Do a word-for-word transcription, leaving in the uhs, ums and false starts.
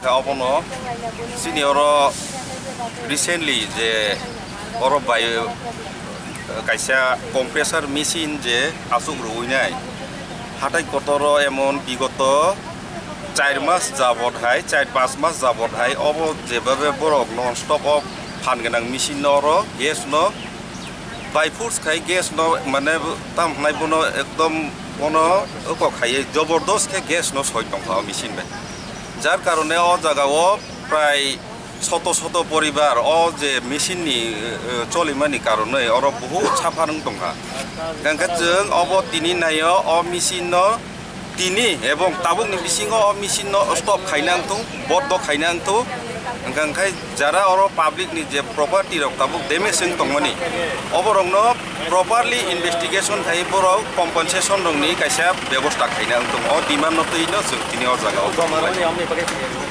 Khe obono chini oro recently je oro bai kaisa compressor machine je aswk rwinai hatai kotoro emon bigoto char mas jabot hai, char panch mas jabot hai obo jebabe borok non stop o phan gwnang machine no oro gas no by force khai gas no mane tam hwnai bono ekdom bono oko khaiye jobordos khe gas no soi tongkha o machine bai. Jar karone o jaga o prai soto soto poribar o je machine ni, eh, cholimani karonoi oro bohut saphar wng tongkha. Hwnkhe chwng obo tini naio o machine no tini ebong tabukni bisingo o machine no stop khaina wngthung, bondo khaina wngthung. Hwnkha khe jara oro public ni je property rok tabuk damage wng tongmani, oborokno properly investigation khai borok compensation rokni kaisa bebosta khaina wngthung. O demand no twi no chwng tini o jaga o.